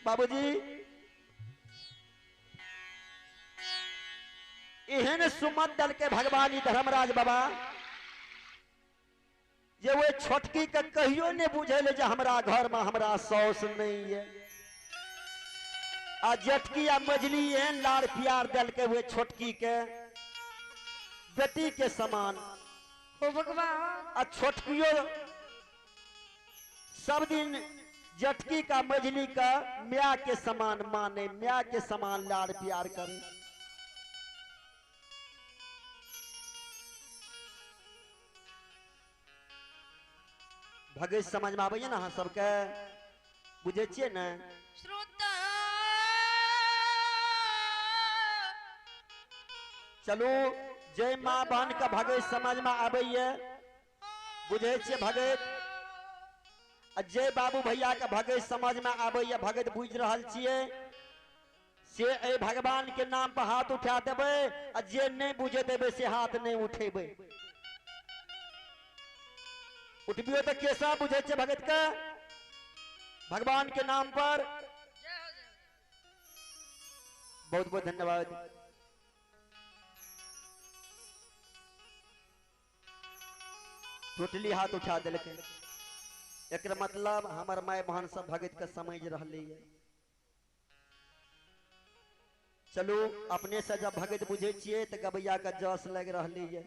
बाबूजी एहन सुमत दल के भगवान धर्मराज बाबा जे वो छोटकी के कहियो नहीं बुझेले जे हमरा घर में हमरा सौस नहीं है। आ जेठकी आ मझली एहन लाड़ प्यार दल के वे छोटकी के बेटी के समान हो भगवान। आ छोटकियो सब दिन जटकी का मझली का म्या के समान माने, म्या के समान लाड़ प्यार करे। भगत समझ में आबै ना अहाँ सबके, बुझै छियै ने? श्रोता चलू जय माँ बहन के भगत समझ में आबैया, बुझै छियै भगत? आ जय बाबू भैया के भगत समझ में आबैया, भगत बुझ रहल छियै से ए भगवान के नाम पर हाथ उठा देबै, आ जे नहीं बुझे देबै से हाथ नहीं उठेबै। उठबियो तो कैसा बुझे छे भगत के भगवान के नाम पर। बहुत बहुत धन्यवाद। टोटली हाथ उठा दिलके, एक मतलब हमर my बहन सब भगत के समझ रहले है। चलू अपने से जब भगत बुझे छियै तो गबैया के जस लग रहले है।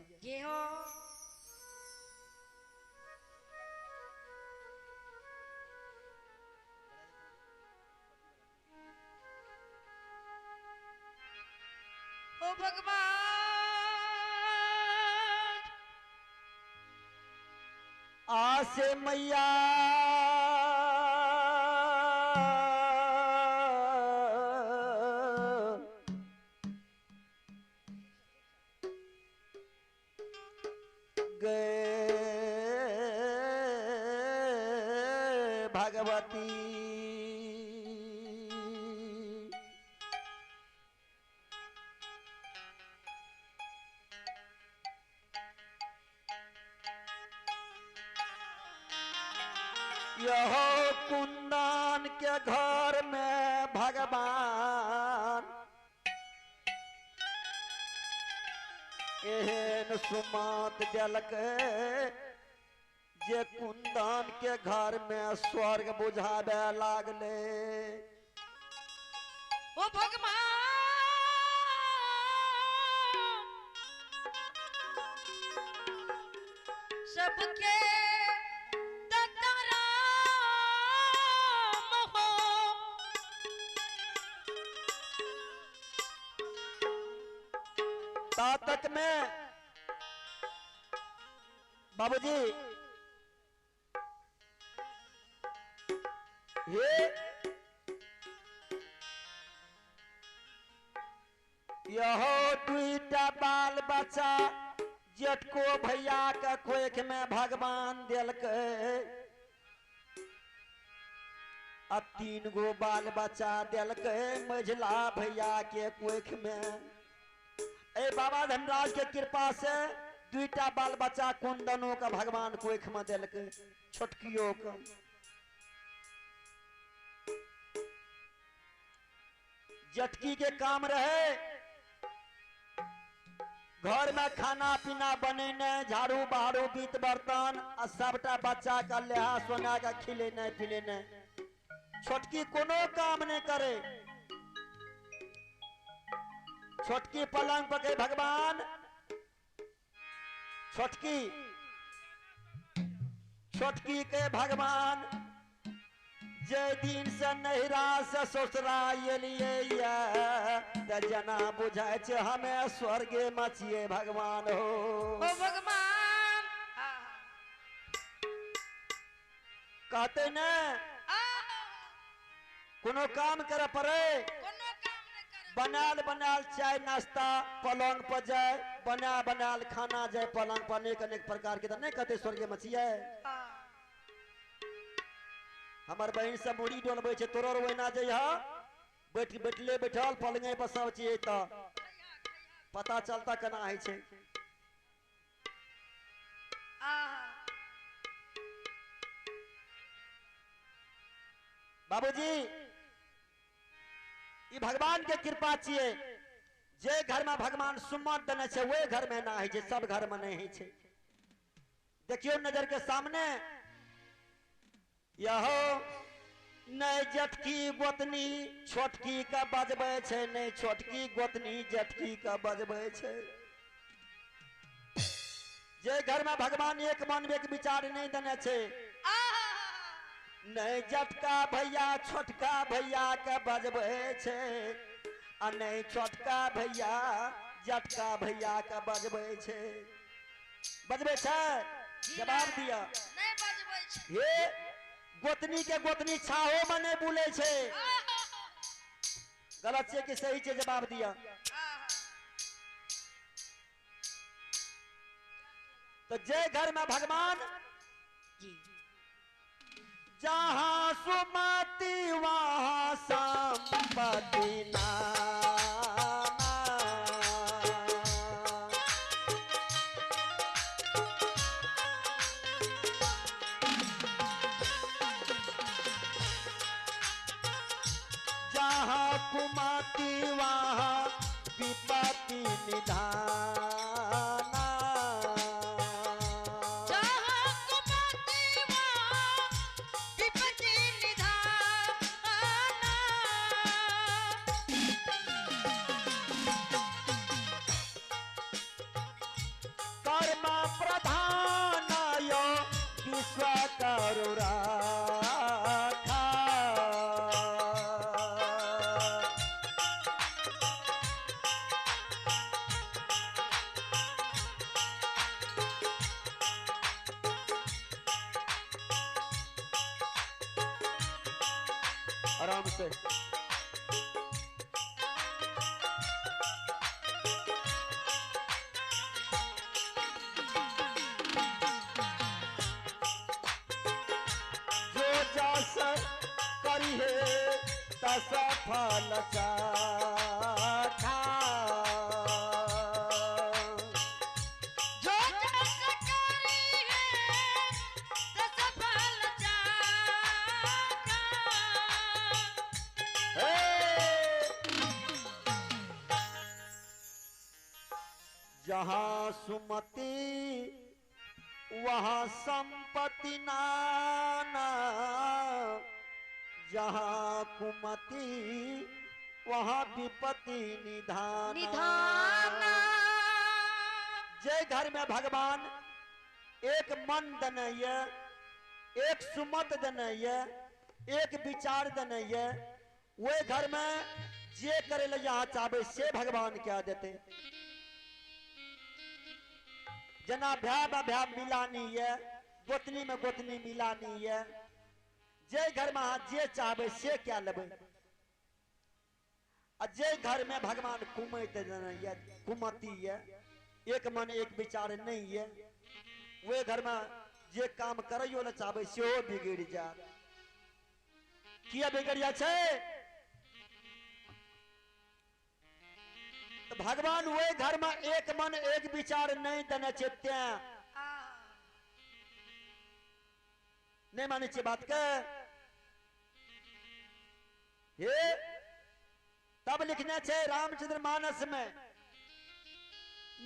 ओ भगवान आसे मैया गए भगवती यहो कुंदन के घर में भगवान एहन सुमत देलकै जे कुंदन के घर में स्वर्ग बुझावे लागले। ओ भगवान सबके तक में बाबूजी ये यहो दुईटा बाल बच्चा जेठको भैया के कोख में भगवान देलकै, आ तीन गो बाल बच्चा देलकै मझला भैया के कोख में। ए बाबा धनराज के कृपा से दुईटा बाल बच्चा कुंदनों का भगवान कोख में देलकै, छोटकियों का। जटकी के काम रहे घर में खाना पीना बनेने, झाड़ू बहारू बीत बर्तन आ सबटा बच्चा का लेहा सोना का खिलेने पिलेने। छोटकी कोनो काम नहीं करे। छोटकी पलंग पर गई भगवान, छोटकी छोटकी के भगवान जे दिन से नहिरा से ससुरा एलियै त जना बुझाय छै हमे स्वर्गे में छियै भगवान हो। ओ भगवान कहते ने कोनो काम करे पड़े, बनाल बनाल चाय नाश्ता पलंग पर जाए, बना बनाल खाना जाए पलंग पर, अनेक अनेक प्रकार के नहीं कहते स्वर्ग में छियै। हमर बहन सब मुड़ी डोलबै छै, तोरो ओहिना जइह बैठ बैठले बैठल पलंगे पर सब छियै त पता चलता केना होइ छै। बाबूजी ई भगवान के कृपा छियै। जे घर में भगवान सुमत देने छै वही घर में ना होइ छै, सब घर में नहीं होइ छै। देखियो नजर के सामने यहो नहीं जटकी गोतनी छोटकी का बजबै छै, नहीं छोटकी गोतनी जटकी का बजबै छै। जे घर में भगवान एक मन एक विचार नहीं देने छै, नहीं जटका भैया छोटका भैया के बजबै छै आ नहीं छोटका भैया जटका भैया के बजबै छै। बजबै छै? जवाब दिया। नहीं बजबै छै। हे गोतनी के गोतनी छाहो में नहीं बोले छै। गलत छै कि सही छै? जवाब दिया। तो जे घर में भगवान जी जहां सुमति वहां संपत्ति नाना। जहां कुमति वहां विपत्ति निधाना। जहाँ कुमति वहाँ विपत्ति निधाना। कर्म प्रधान यो विश्व करुणा राखा। आराम से जो जस करिहे तस फल चाखा। जो जस करिहे तस फल चाखा। हे जहाँ सुमति वहाँ संपत्ति नाना, जहाँ कुमति वहाँ विपत्ति निधाना। निधाना। जे घर में भगवान एक मन देने ये, एक सुमत देने ये, एक विचार देने ये, वे घर में जे करे ले यहाँ चाहे से भगवान क्या देते। जना भ्या भ्या मिलानी ये, गोतनी में गोतनी मिलानी ये, जे घर में अहाँ जे चाहबे से क्या लेबै। आ जे घर में भगवान कुमैत देने ये, कुमति ये, एक मन एक विचार नहीं ये, वे घर में जे काम करैयो ले चाहबे सेहो बिगड़ि जायत। किया बिगड़ि जाइ छै? तो भगवान वे घर में एक मन एक विचार नहीं देने छै, तें नहीं मानै छियै बात के। हे तब लिखने छै रामचंद्र मानस में,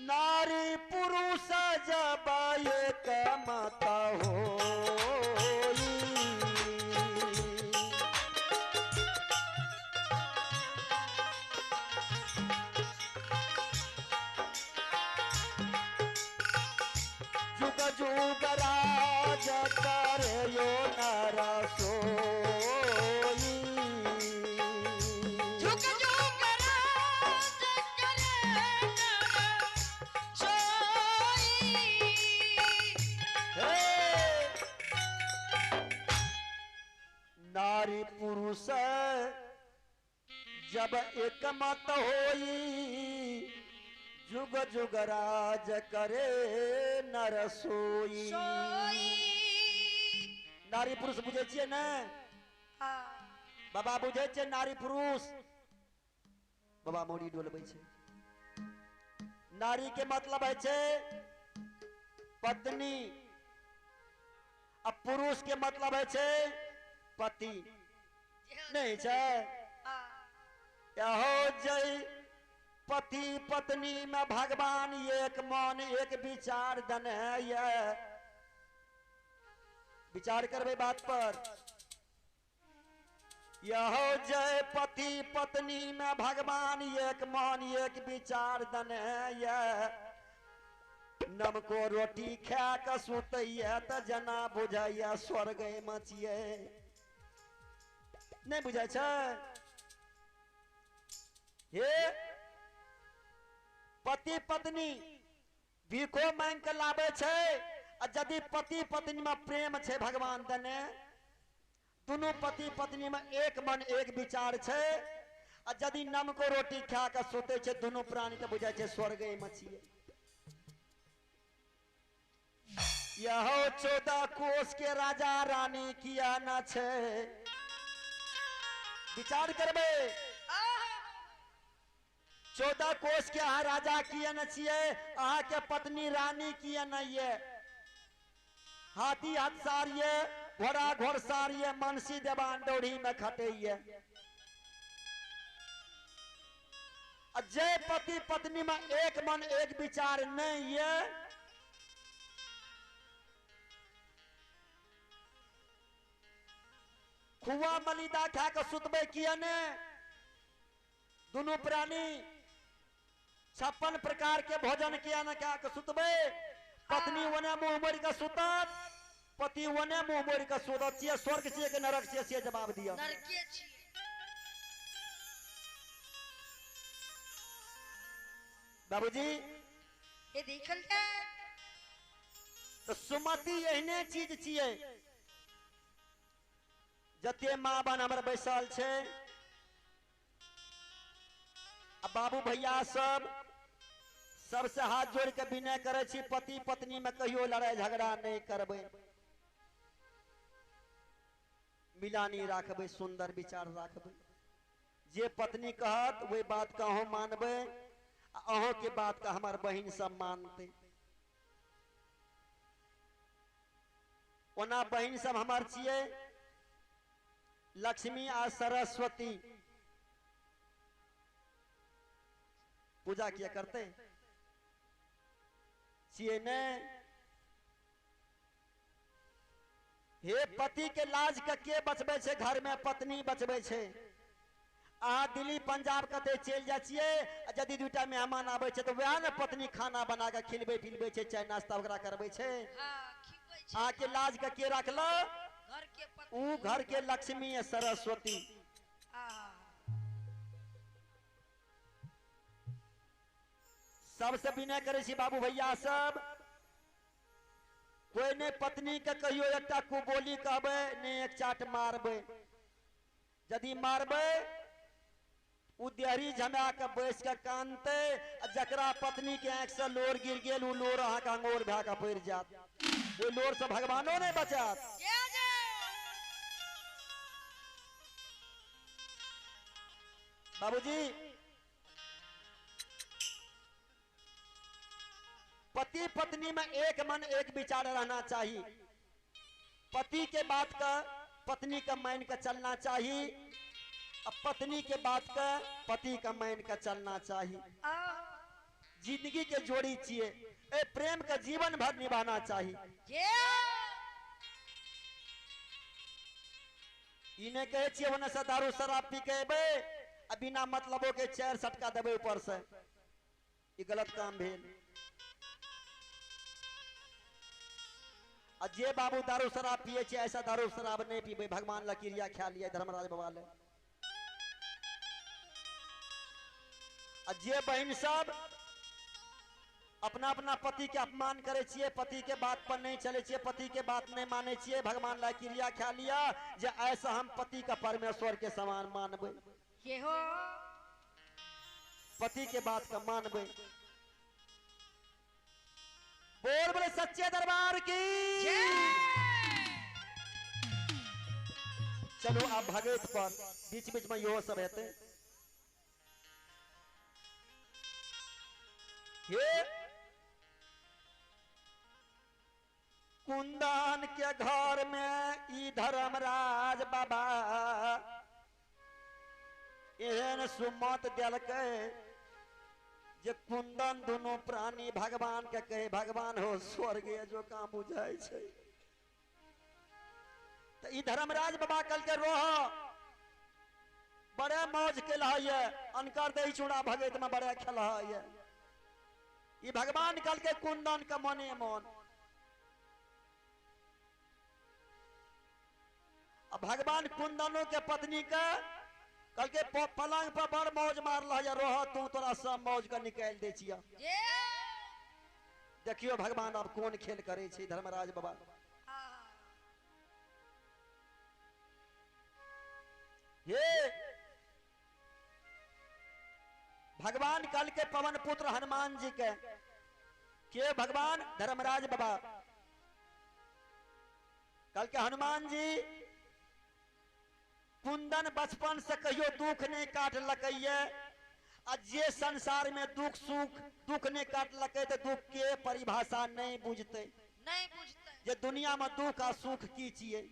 नारी पुरुष जब एक मत होई। जुग जुग राज करे यो नर सोई। जुग जुग राज करे नर सोई। हे नारी पुरुष जब एक मत होई, जुग जुग राज करे नर सोई। सोई। नारी पुरुष बुझै छियै ने बाबा? बुझै छियै नारी पुरुष? बाबा मोड़ी डोलबै छै। नारी के मतलब है छै पत्नी, आ पुरुष के मतलब है छै पति। नहीं छै? यहो जय पति पत्नी में भगवान एक मन एक विचार दने ये। विचार करबे बात पर। यहो जय पति पत्नी में भगवान एक मन एक विचार दने ये। नमको रोटी खा के सुतैया त जना बुझैया स्वर्ग में छियै। नहीं बुझै छै? हे पति पत्नी भीखो मांग के लाबै छै, आ यदि पति पत्नी में प्रेम छै भगवान दने, दुनू पति पत्नी में एक मन एक विचार छै, आ यदि नमको रोटी खा के सुतै छै दुनू प्राणी त बुझै छै स्वर्ग में छियै। यहो 14 कोस के राजा रानी किया न छै? विचार करबे। 14 कोस के अहाँ राजा किया न छियै, अहाँ के पत्नी रानी किया न ये? हाथी हथसार ये, घोड़ा घोड़सार ये, मनसी देवान डोरी में खटैये। जय पति पत्नी में एक मन एक विचार नहीं ये, खुआ मलिदा खा के सुतबे किया ने? दुनू प्राणी 56 प्रकार के भोजन किया न खा के सुतबे? पत्नी ओने मुंह मोड़ के सुतत, पति ओने मुंह मोड़ के सुतत। छियै स्वर्ग छियै कि नरक छियै? से जवाब दिअ। नरके छियै। बाबूजी ये देखल जाए तो सुमति एहने चीज छियै। जते माँ बहन हमर बैसल छै आ बाबू भैया सब, सबसे हाथ जोड़ के विनय करै छी, पति पत्नी में कहियो लड़ाई झगड़ा नहीं करबै, मिलानी राखबै, सुंदर विचार राखबै। जे पत्नी कहत वही बात के अहूँ मानबै, आ अहूँ के बात के हमर बहिन सब मानतै। ओना बहिन सब हमर छियै लक्ष्मी आ सरस्वती। पूजा किया करते छियै ने? हे पति के लाज के बचबै छै? घर में पत्नी बचबै छै। अहाँ दिल्ली पंजाब कतै चलि जाइ छियै, यदि दूटा मेहमान आबै छै तऽ वएह ने पत्नी खाना बना के खिलबै पिलबै छै, चाय नाश्ता ओकरा करबै छै। अहाँ के लाज के रखलक? ऊ घर के लक्ष्मी है सरस्वती। सबसे विनय करै छी बाबू भैया सब, कोई ने पत्नी के कहियो एकटा कुबोली कहबै ने एक चाट मारबै। यदि मारबै उ देहरी जमा के बैस के कानतै, आ जकरा पत्नी के आंखि से लोर गिर गेल उ लोर अहाँ के अंगोर भए के पड़ि जायत। ओहि लोर से भगवानो नहीं बचत। बाबूजी पति पत्नी में एक मन एक विचार रहना चाहिए। पति के बात का पत्नी का मान के चलना चाहिए, अब पत्नी के बात का पति का मान के चलना चाहिए। जिंदगी के जोड़ी चाहिए, ए प्रेम का जीवन भर निभाना चाहिए। इन्हें कहे छियै ओने से दारू शराब पी के एबै आ बिना मतलबो के 4 सटका देबै ऊपर से, ई गलत काम भेल। आ जे बाबू दारू शराब पिए छै ऐसा दारू शराब नहीं पीबै, भगवान ला क्रिया खा लिया धर्मराज बाबा ले। आ जे बहन सब अपना अपना पति के अपमान करे छियै, पति के बात पर नहीं चले छियै, पति के बात नहीं माने छियै, भगवान ला क्रिया खा लिया जे ऐसा हम पति का परमेश्वर के समान मानबै, पति के बात का मानबै। बोल बोले सच्चे दरबार की। चलो आप भगत पर बीच बीच में यो सब रहते हे कुंदन के घर में ई धर्मराज बाबा एहन सुमत देलकै जे कुंदन दुनू प्राणी भगवान के कहे भगवान हो स्वर्ग जो काम बुझाइ छै। तो ई धर्मराज बाबा कल के रोह बड़े मौज के लहैये अनकर दही चूड़ा भगत में बड़े खेल है। ई भगवान कल के कुंदन के मने मन भगवान कुंदनों के पत्नी के कल के पलंग पर बड़ मौज मार रहा रोह तू तोरा सब मौज के निकाल दे छिया। देखियो भगवान अब कौन खेल करे छै धर्मराज बाबा। हे भगवान कल के पवन पुत्र हनुमान जी के भगवान धर्मराज बाबा कल के हनुमान जी कुंदन बचपन से कहियो दुख नहीं काट लकैये आ जे संसार में दुख सुख दुख नहीं काट लकै तो दुख के परिभाषा नहीं बुझते, नहीं बुझते जे दुनिया में दुख आ सुख की छियै।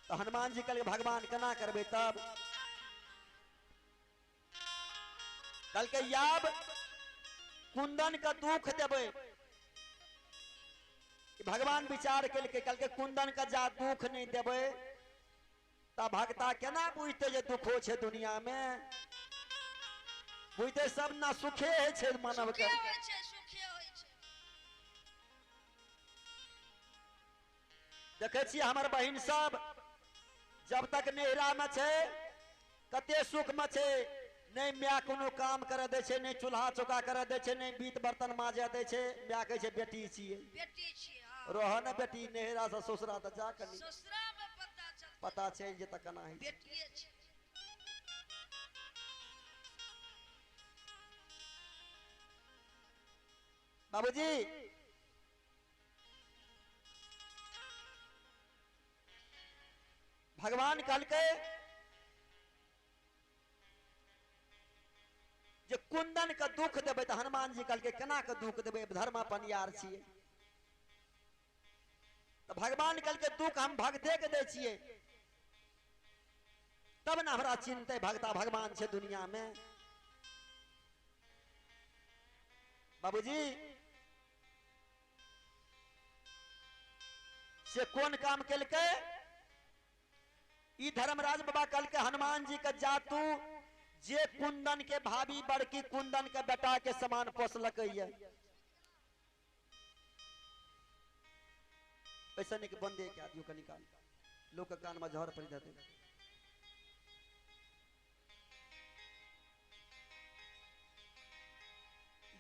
तो हनुमान जी कल भगवान केना करबै तब कल के याब कुंदन के दुख देबै। भगवान विचार केलकै कल के कुंदन के जा दुख नहीं देबै त भगता केना बुझते जे दुखो छै दुनिया में, बुझते सब ना सुखे है छै मानव के। देखे छियै हमर बहिन सब जब तक नैहरा में छै कते सुख में छै, नहीं my कोनो काम करे दै छै, नहीं चूल्हा चौका करे दै छै, नहीं बीत बर्तन माजे दै छै। My कहै छै बेटी छियै, बेटी छियै रह न बेटी नैहरा से ससुरा त जा कनी ससुरा में पता चल पता चलि जेतै केना होइ छै। बेटिए छियै। बाबूजी भगवान कहलकै जे कुंदन के दुख देबै तऽ हनुमान जी कहलकै केना के दुख देबै, धर्म अपन यार छियै। तऽ भगवान कहलकै दुख हम भगते के दै छियै तब ने हमरा चिन्हतै भगता भगवान छै दुनिया में। बाबूजी से कोन काम केलकै ई धर्मराज बाबा कहलकै हनुमान जी के जा तू जे कुंदन के भाभी बड़की कुंदन के बेटा के समान पोसलकै ये ऐसा नहीं कि बंदे के आदियों का निकाल लोग के कान में जहर पड़ जाते।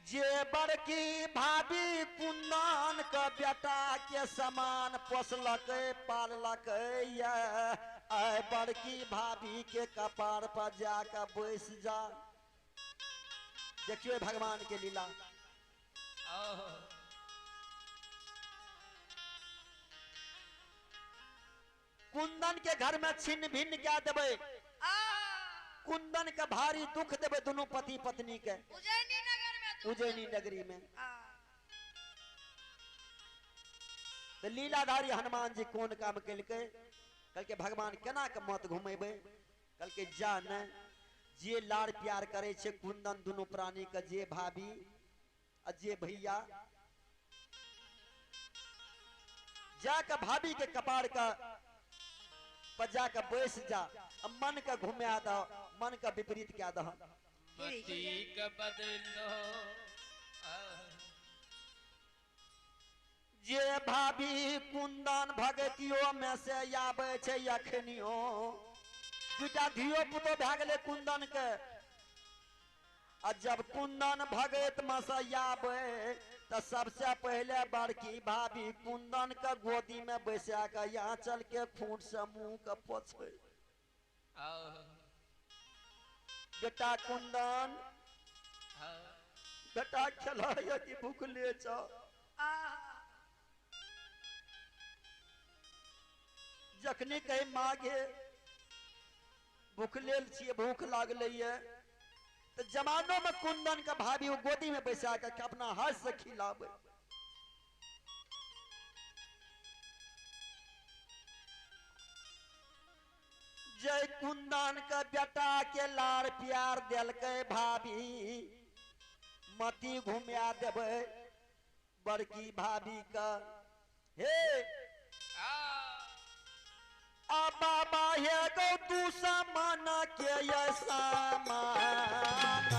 जे बड़की भाभी कुंदन के बेटा के समान पोसलकै पाललकै ये आय बड़की भाभी के कपार पर जाकर बैस जा। देखियो भगवान के लीला। कुंदन के घर में छिन्न भिन्न क्या देबै, कुंदन के भारी दुख देबै दोनों पति पत्नी के उज्जैनी नगरी में। तो लीलाधारी हनुमान जी कौन काम केलकै, कहलकै भगवान केना के मत घुमेबै, कहलकै जा ने जे लाड़ प्यार करे छै कुंदन दुनू प्राणी के जे भाभी आ जे भैया जाके भाभी के कपार के पर जाके बैस जा आ मन के घुमा दह, मन के विपरीत क्या दह। जे भाभी कुंदन भगतियो में से आबै छै अखनियो दूटा धियो पुतो भए गेलै कुंदन के आ जब कुंदन भगत में से आबै तो सबसे पहले बड़की भाभी कुंदन के गोदी में बैसा के यहाँ चल के खूंट से मुंह के पोछे, बेटा कुंदन बेटा खेला कि भूखले छौ। जखनी कही मागे भूखले छियै भूख लागलै ये तो जमानो में कुंदन के भाभी गोदी में बैसा के अपना हाथ से खिलावे। जय कुंदन के बेटा के लार प्यार देलकै भाभी मती घुमा देबै बड़की भाभी का। हे आ बाबा हे गौ तू सामान के ये सामान।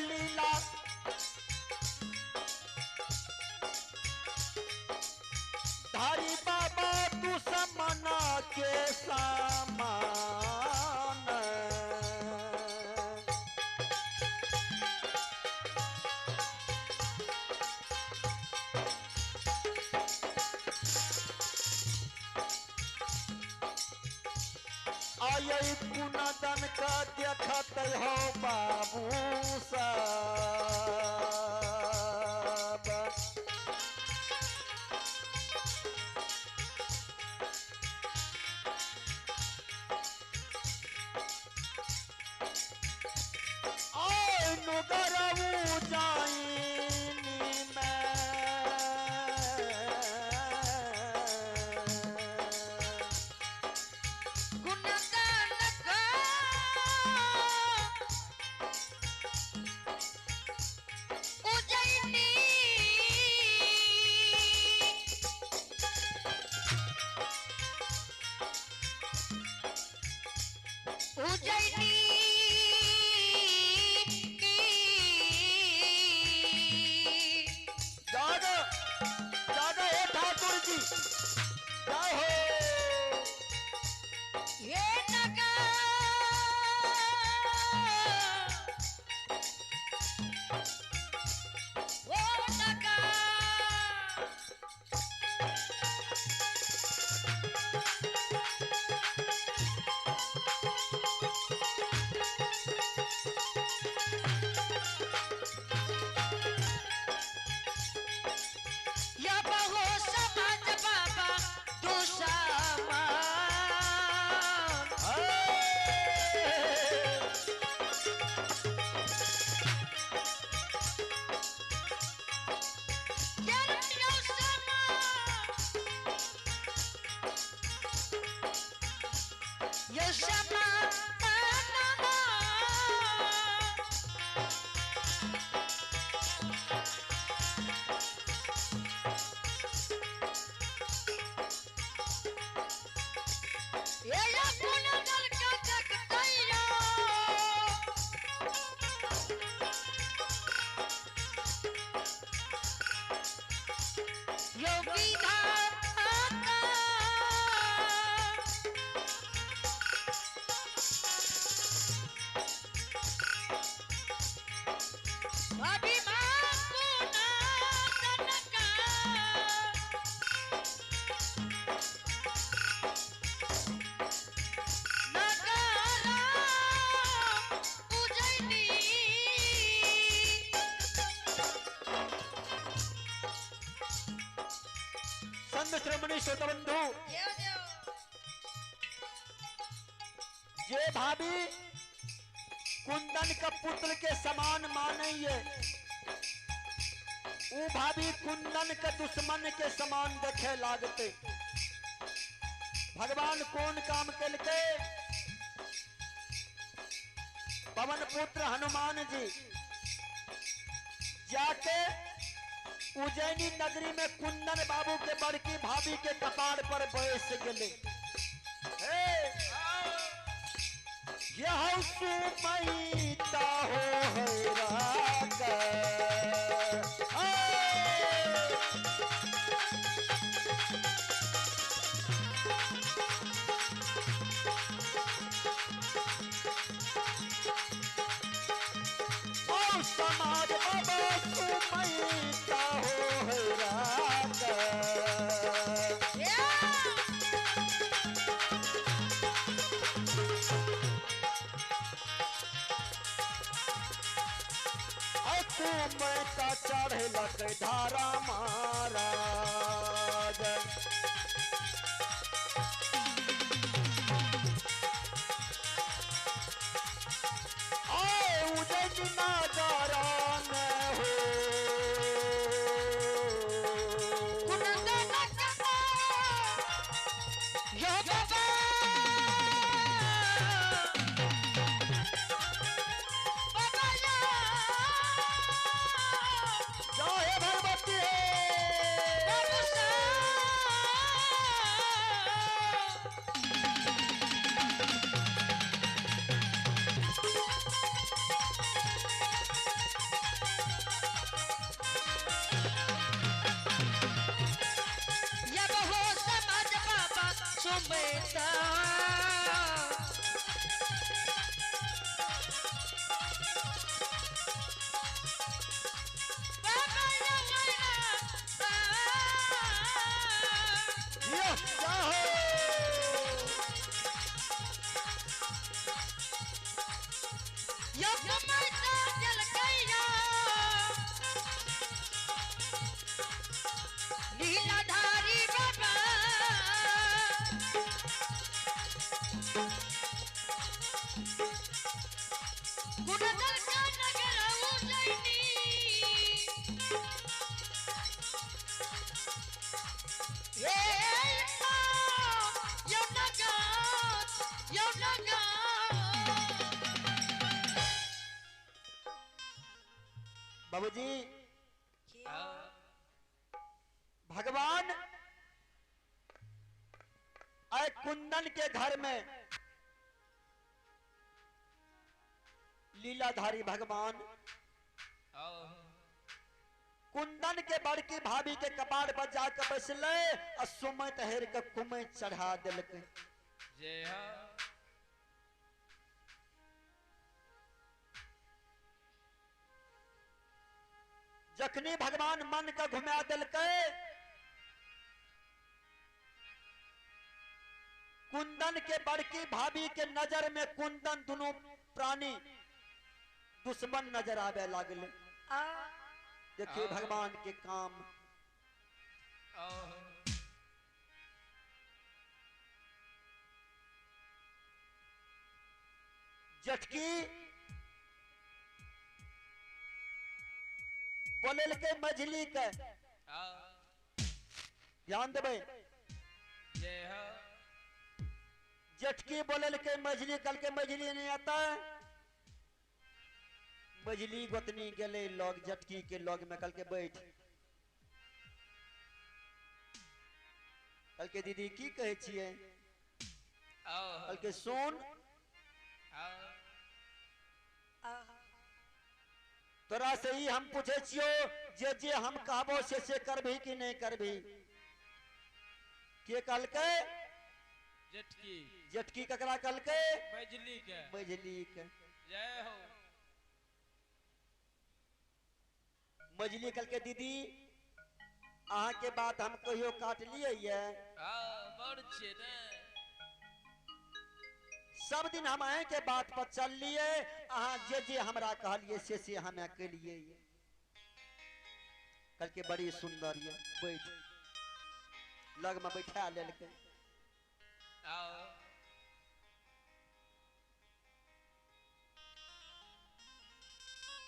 लीला धारी बाबा तू समना के सामान। आये कुनदन का देखत हो बाबू साहब। आय नुगरऊ जाइनी में श्रोमणी श्रोतबंधु जे भाभी कुंदन का पुत्र के समान माने ऊ भाभी कुंदन के दुश्मन के समान देखे लागते। भगवान कौन काम कलके पवन पुत्र हनुमान जी जाके उज्जैनी नगरी में कुंदन बाबू के बड़की भाभी के कपार पर बैस गेले। यह सुमैता हो है राग। समाज बाबा सुमैता हो है राग। कुमैता चढ़लक धारा महाराज। उज्जैन नगर में हो जय भगवती है। लीलाधारी बाबा गुणधर का नगर उज्जैनी। ये यो नगर यो नगर। बाबूजी भगवान आए कुंदन के घर में लीलाधारी भगवान कुंदन के बड़की भाभी के कपार पर जाकर बैसले और सुमत हेर के कुमै चढ़ा दिलकै। जखनी भगवान मन के घुमा दिलकै कुंदन के बड़की भाभी के नजर में कुंदन दोनों प्राणी दुश्मन नजर आवे लागले। देखिए भगवान के काम। जटकी बोले के मझली के ध्यान देबै। जटकी बोले के मझली कल के मझली नहीं आता है। मझली गोतनी गेले लग जटकी के लग में कल के बैठ। कल के दीदी की कहे छियै? कल के सुन तोरा से ही हम पूछे छियो जे जे हम कहबो से करभी कि नहीं करभी। के कहलकै? जटकी। जटकी ककरा कहलकै? मझली के। मझली के। जय हो। मझली कहलकै दीदी अहाँ के बात हम कहियो काट लिए ये? बड़ छियै ने। सब दिन हम अहें के बात पर चल लिए, अहाँ जे जे हमरा कहलिए से हमें केलिए। कहलकै बड़ी सुंदर ये बैठ लग में बैठा लेलकै।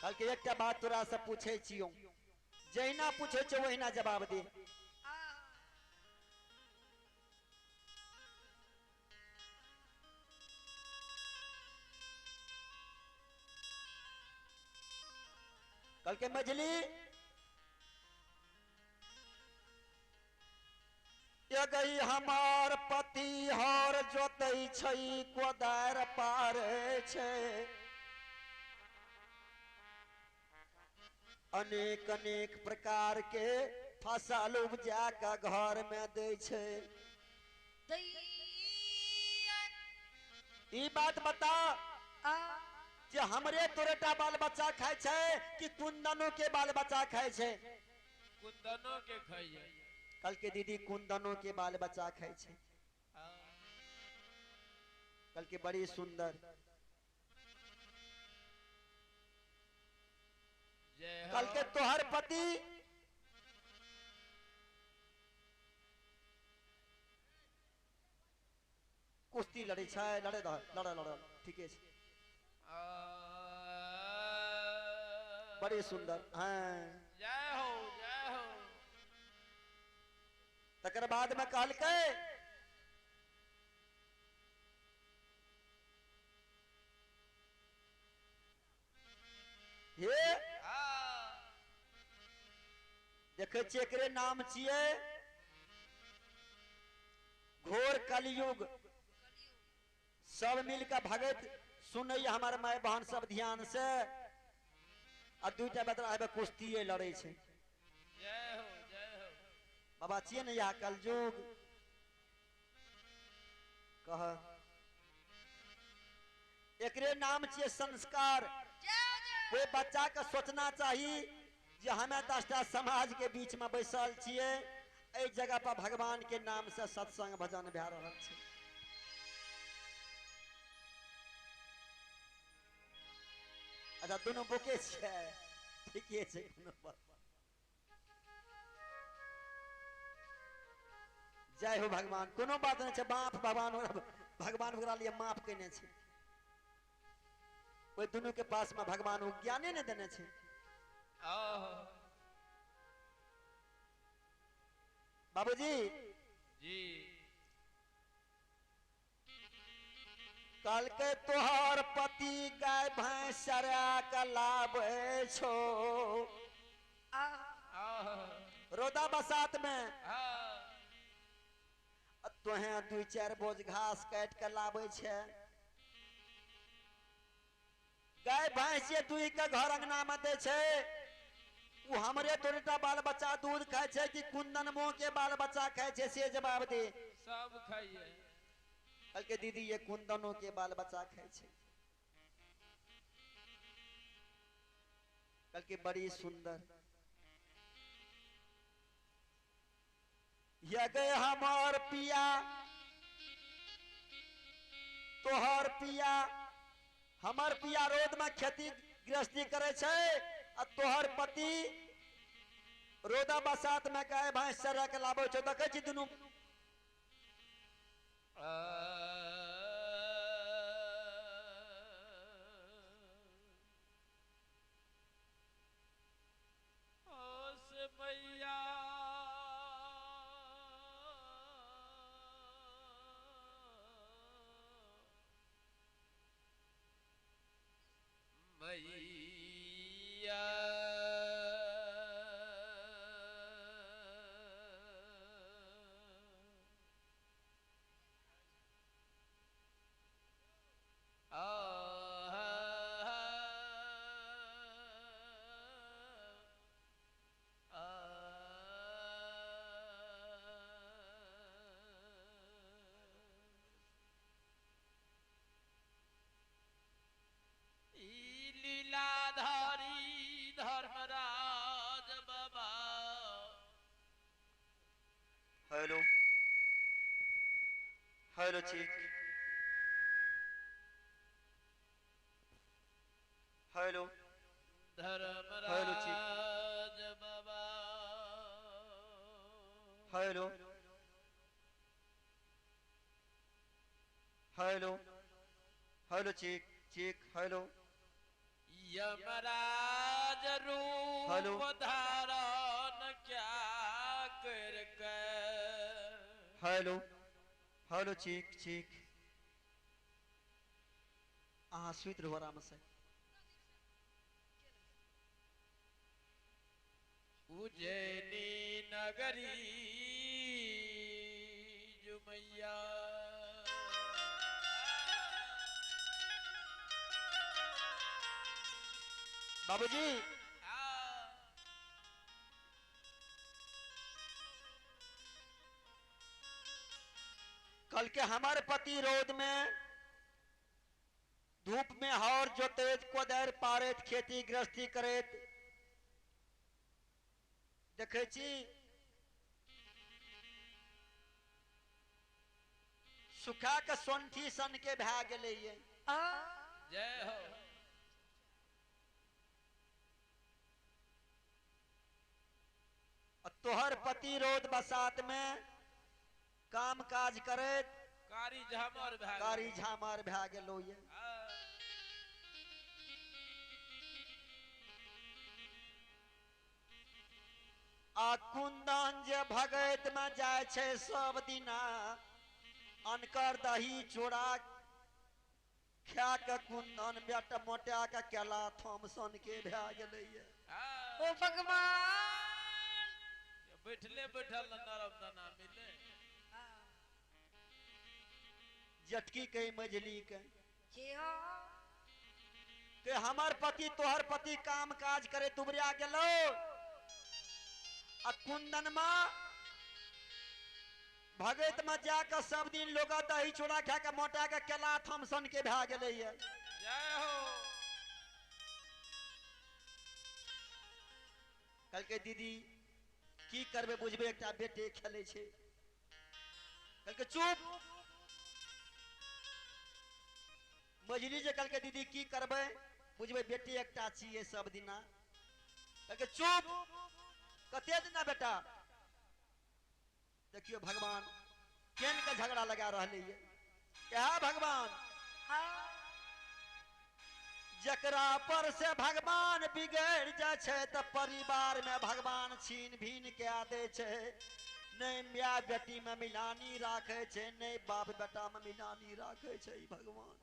कहलकै एकटा बात तोरा से पूछे छियौ, जहिना पूछे छियौ ओहिना जवाब दे। कहलकै मझली ये गई हमार पति हर जोतै छै कोदार पारे छै अनेक अनेक प्रकार के फसल उपजा के घर में दै छै। ई बात बता जे हमरे तोरेटा बाल बच्चा खाय छै कि कुंदनो के बाल बच्चा खाय छै? कुंदनो के खाय। कल के दीदी कुंदनो के बाल बच्चा खाय छै। कल के बड़ी सुंदर। कल के तोहर पति कुश्ती लड़े छै, लड़े लड़े लड़े ठीके छै, बड़ी सुंदर। हाँ जय हो जय हो। तकर बाद में कहलकै हे देखे छियै एकरे नाम छियै घोर कलयुग। सब मिलकर भगत सुनैया हमार माय बहन सब ध्यान से। आ दूटा बतरा हेबे कुश्तिये लड़े छै। जय हो जय हो। बाबा छियै ने यहाँ कलयुग कह एकरे नाम छियै संस्कार। कोई बच्चा के सोचना चाही जे हमें 10टा समाज के बीच में बैसल छियै, एहि जगह पर भगवान के नाम से सत्संग भजन भए रहल छै। अच्छा दोनों बोके छै, ठीके छै, कोनो बात। जय हो भगवान। कोनो बात नहीं छै, बाप भगवान भगवान ओकरा लिए माफ केने छै। ओहि दुनू के पास में भगवान ओ ज्ञाने ने देने छै। बाबूजी जी कहलकै तोहर पति गाय भैंस चरा के लाबै छौ रौदा बसात में, तोहे 2-4 बोझ घास काट के लाबै छै। गाय भैंस जे दुहि के घर अंगना में दै छै ओ हमरे तोरेटा बाल बच्चा दूध खाय छै कि कुंदन मोह के बाल बच्चा खाय छै? से जवाब दे। सब खाइए। कहलकै दीदी ये कुंदनों के बाल बच्चा खाय छै। कहलकै बड़ी सुंदर। ये गए हमार पिया तोहर पिया, हमर पिया रोड में खेती गृहस्थी करे छै आ तोहर पति रौदा बसात में गाय भैंस चरा के लाबै छै। देखै छी दुनू मैया लीलाधारी धर्मराज बाबा। हेलो हेलो ठीक हेलो धर्मराज बाबा। हेलो हेलो हेलो ठीक ठीक हेलो। यमराज रूप धारण क्या करके। हेलो हेलो ठीक ठीक। अहाँ सुति रहू आराम से। उज्जैनी नगरी जुमैया। बाबूजी कल के हमारे पति रोड में धूप में हौर जोतेत कोदारि पारैत खेती गृहस्थी करैत देखै छी, सुखा के सोंठी सन के भए गेलैये। जय हो। तोहर पति रोड बसात में काम काज करैत कारी झामर भए कारी झामर भए गेलो ये। आ कुंदन जे भगैत में जाय छै सब दिना अनकर दही चूड़ा खा के कुंदन बेटा मोटा के केला थॉमसन के भए गेलैये। ओ भगवान बैठले बैठल नरम दाना मिले जटकी के मझली के के हमार पति तोहर पति काम काज करे दुबरिया गेलो आ कुंदन में भगत में जाके सब दिन लोग दही चूड़ा खा के मोटा के केला थॉमसन के भए गेलैये। जय हो। कल के दीदी की करबे बुझबे एकटा बेटे खेले छै। कल के चुप मझली जे कल के दीदी की करबे बुझबे बेटी एकटा छियै सब दिना। कल के चुप कते दिना बेटा। देखियो भगवान केन के झगड़ा लगा रहले ये। यह भगवान जकरा पर से भगवान बिगड़ जाय छै त परिवार में भगवान छीन भीन के दे छै। नहीं my बेटी में मिलानी राखे छै, नहीं बाप बेटा में मिलानी राखे छै भगवान।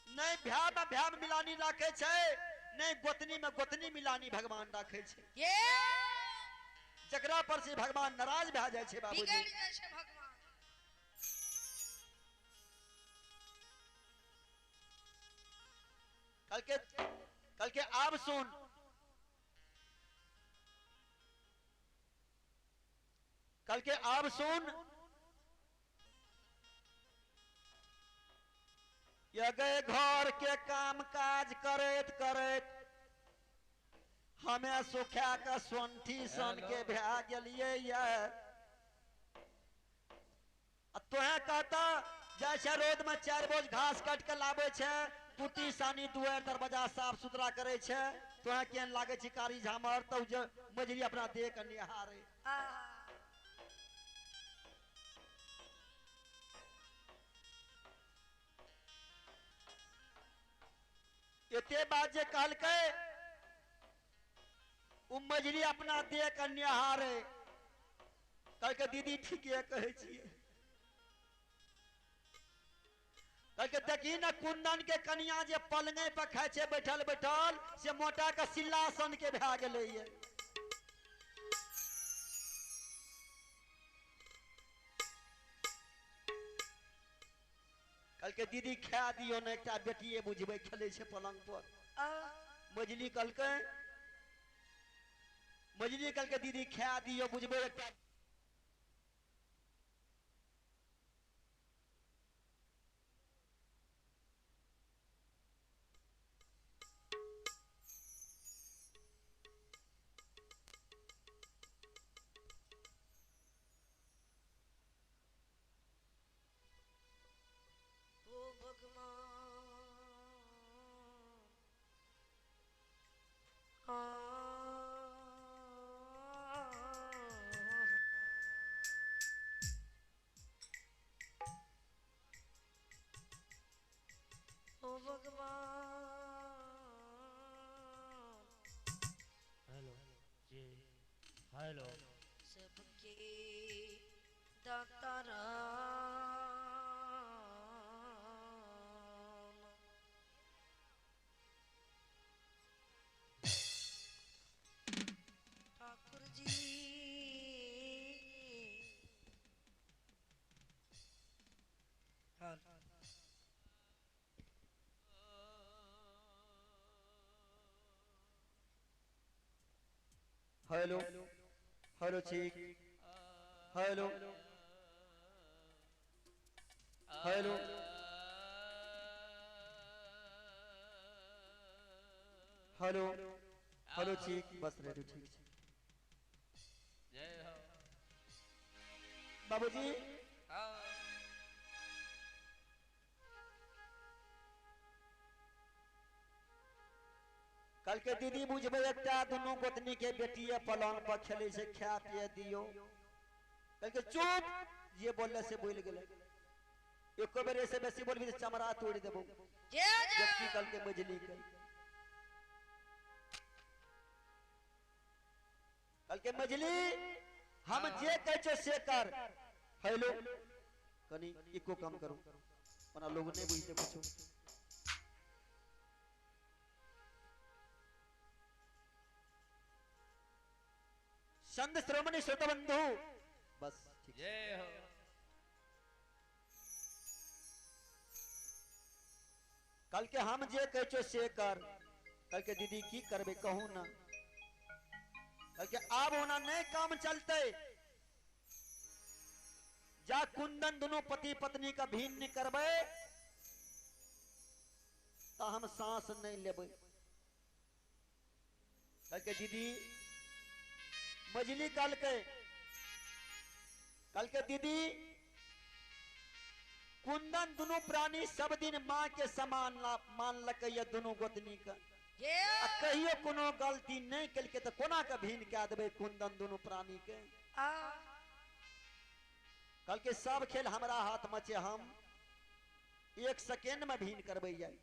नहीं भ्या में भ्या में मिलानी राखे छै, नहीं गोतनी में गोतनी मिलानी भगवान राखे छै। जकरा पर से भगवान नाराज भए जाय छै बाबूजी। बिगड़ जाय छै भगवान। कल के आब सुन कल के आब सुन ये गए घर के काम काज करैत करैत हमें सुखा के सोंठी सन के भए गेलियै ये। तोहे कहता जैसे रोड में 4 बोझ घास काट के लाबै छै, कुटी सानी दुआर दरवाजा साफ सुथरा करे छै, तोहे केहन लागे छै कारी झामर त जे मजरी अपना देह के निहारे। एते बात जे कहलकै उ मजरी अपना देह के निहारे। कहलकै दीदी ठीके कहै छियै। कहलकै देखी ने कुंदन के कनिया जे पलंगे पर खाइ छै बैठल बैठल से मोटा के सिल्लासन के भए गेलैये। कहलकै दीदी खा दियौ ने एकटा बेटिए बुझबै खेलै छै पलंग पर। मजली कहलकै मजली कहलकै दीदी खा दियौ बुझबै एकटा। हेलो जी हेलो सबके दाता राम। हेलो हेलो ठीक हेलो हेलो हेलो हेलो ठीक बस रेडियो ठीक छै। जय हो बाबूजी। कल के दीदी बुझबे एकटा दुनू गोतनी के बेटी पलंग पर खेले छै खाय पिए दियो। कल के चुप जे बोलले से बोल गेलै एको बेर ऐसे बेसी बोलबी त चमड़ा तोड़ देबो। जबकि कल के मजली के कल के मजली हम जे कहै छो से कर। हेलो कनी एको काम करू ओना लोग नहीं बुझते कुछो। संत श्रोमणी श्रोता बंधु बस ठीक। जय हो। कल के हम जे कहै छो से कर। कल के दीदी की करबे कहू ना। कल के आब होना नहीं काम चलते जा कुंदन दोनों पति पत्नी का भिन्न करबे तो हम सांस नहीं लेबै। कल के दीदी मजली कल के दीदी कुंदन दोनों प्राणी सब दिन मां के समान मान लकैया दोनों गोतनी का कहियो कोनो गलती नहीं कलके तो कोना के भिन्न कह देबै कुंदन दोनों प्राणी के। कल के सब खेल हमरा हाथ में छे हम एक सेकेंड में भिन्न करबै जाय।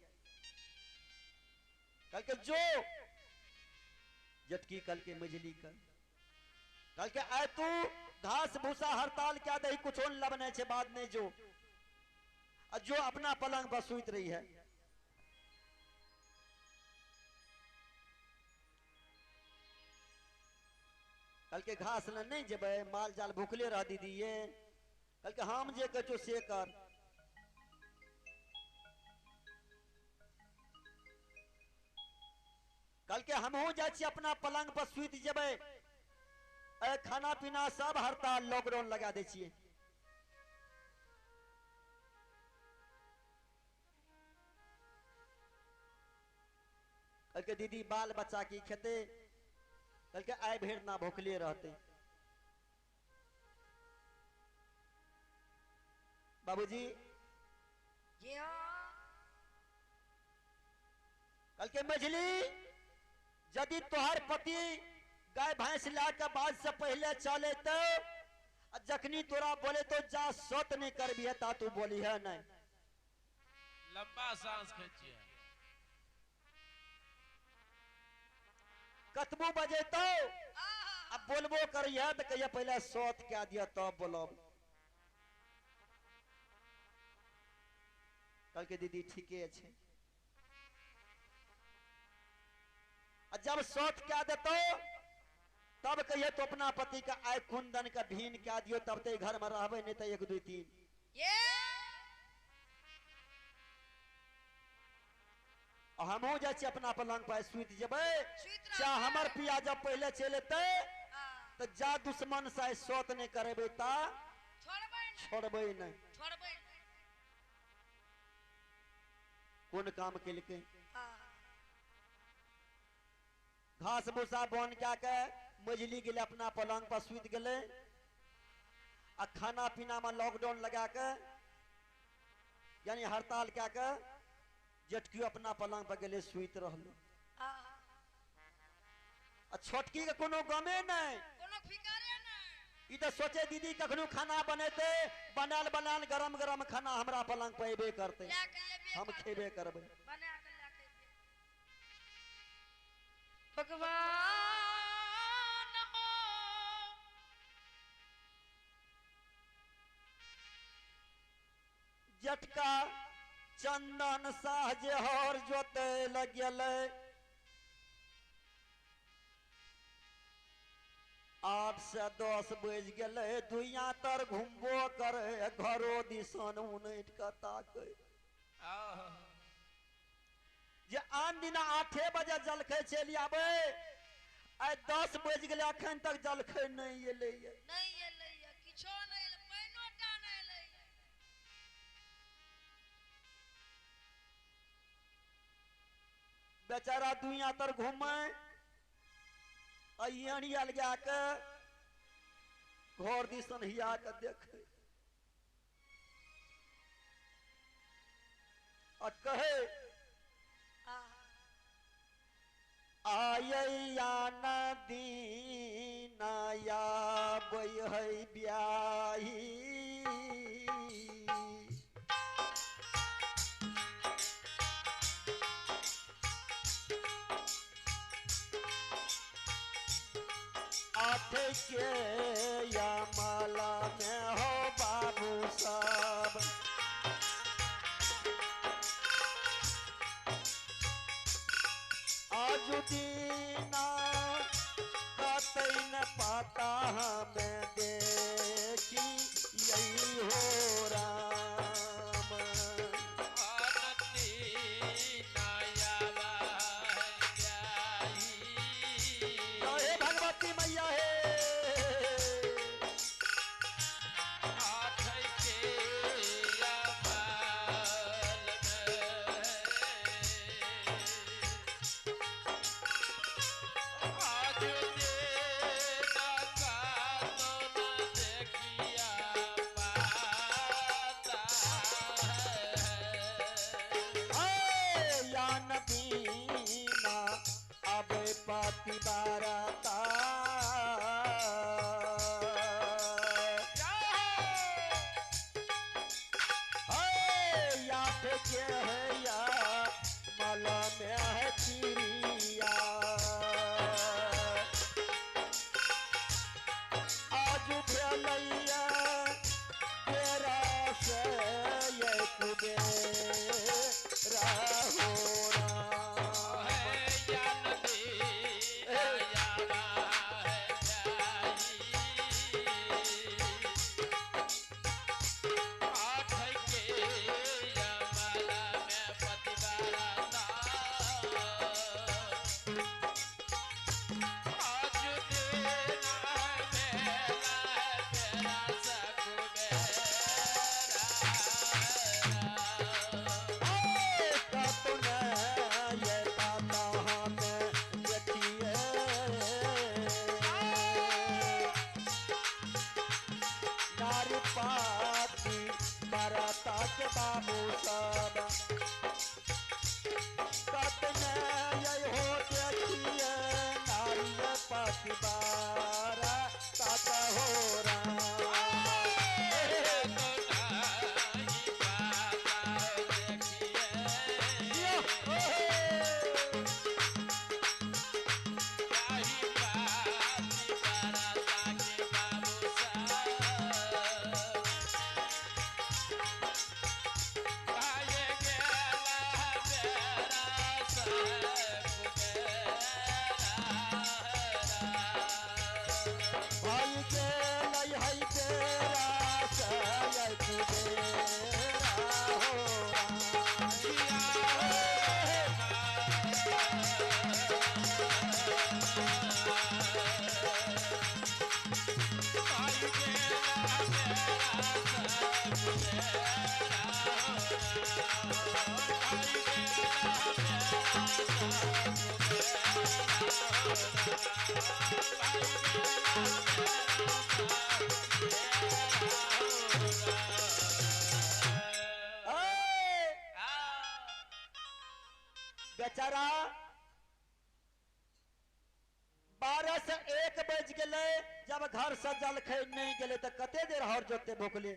कल के जो जटकी कल के मजली कल के आय तू घास भूसा हड़ताल क्या दही कुछ लब नहीं छे बाद नहीं जो जो अपना पलंग पर सुत रही है। कल के घास ल नहीं जेबै माल जाल भूखले रह दीदी ये। कल के हम जे कहै छो से कर। कल के हमहू जाइ छी अपना पलंग पर सुति जेबै खाना पीना सब हड़ताल लॉकडाउन लगा दै छियै। कल के दीदी बाल बच्चा की खेते। कल के आय भेड़ ना भूखले रहते। बाबूजी कल के मझली यदि तोहर पति गाय भैंस ला के बाद से पहले चले तो जखनी तोरा बोले तो जा सत नहीं करबी है ता तू बोली है नहीं। लंबा सांस खींचिए कतबो बजे तो अब बोलबो करिए तो कहिए पहले सत क्या दिया तब बोलब। कल के दीदी ठीके छे। जब सत क्या देतो तब कहिए तो अपना पति का आय कुंदन का भीन क्या दियो तब तो घर में रहबे नहीं तो 1 2 3। हमहू जाइ छी अपना पलंग पर सुति जेबै। चाहे हमर पिया जब पहले चलि एतै तो जा दुश्मन से सत नहीं करेबै ता छोड़बै नहीं। कोन काम केलकै घास भूसा बन क्या के मजली गेलै अपना पलंग पर सुति गेलै आ खाना पीना में लॉकडाउन लगा के यानी हड़ताल क्या के जेटकियो अपना पलंग पर गेलै सुति रहलै। आ छोटकी के कोनो गमे नहीं कोनो फिकरे नहीं। ई तो सोचे दीदी कखनो खाना बनेते बनाल बनाल गरम गरम खाना हमरा पलंग पर एबे करते हम खेबे करबै। भगवान हो जटका चंदन साह जे हर जोते लगेलै 8 से 10 बज गेलै दुइया तर घुमबो करे घरो दिसन उनैट के ताकै। जे आन दिन 8 बजे जलखै चलि आबै आइ 10 बजि गेलै, अखन तक जलखै नहि एलैए। नहि एलैए, किछो नहि एलै, पानिओ टा नहि एलैए। बेचारा दुनिया तर घूमे आ अड़िया लगा के घर दिसन हिया के देखे आ कहे आयया नदी नया है ब्याही आठ के या माला में हो बाबू साहब आज दीना कतई न पाता हमें देखी यही हो राम। हे भगवती मैया हे या नबीना अब पाती बाराता या के है या माला में है चिड़िया आज भेलैया तेरा से ये कुबेरा हो राम। बाबू सब कतने ये हो देखिए नारिय पतिबारा तात हो राम। भाई के लई हई तेरा सय कुबेरा हो राम। बेचारा 12 से 1 बज गए जब घर से जलखै नहीं गेले तो कते देर हर जोते भोकले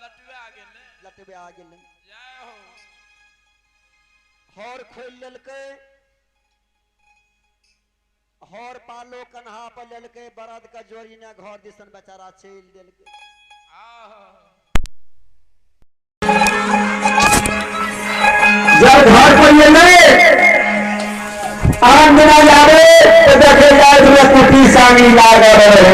लटुआ आ गेले हर खोल लेलकै हर पालो कन्हा पर लेलकै बरद के जोड़ी ने घर दिसन बेचारा चलि देलकै। जब घर पर ये नहीं आन बिना जावे तो देखे जाए कुटी सानी लागल रहे।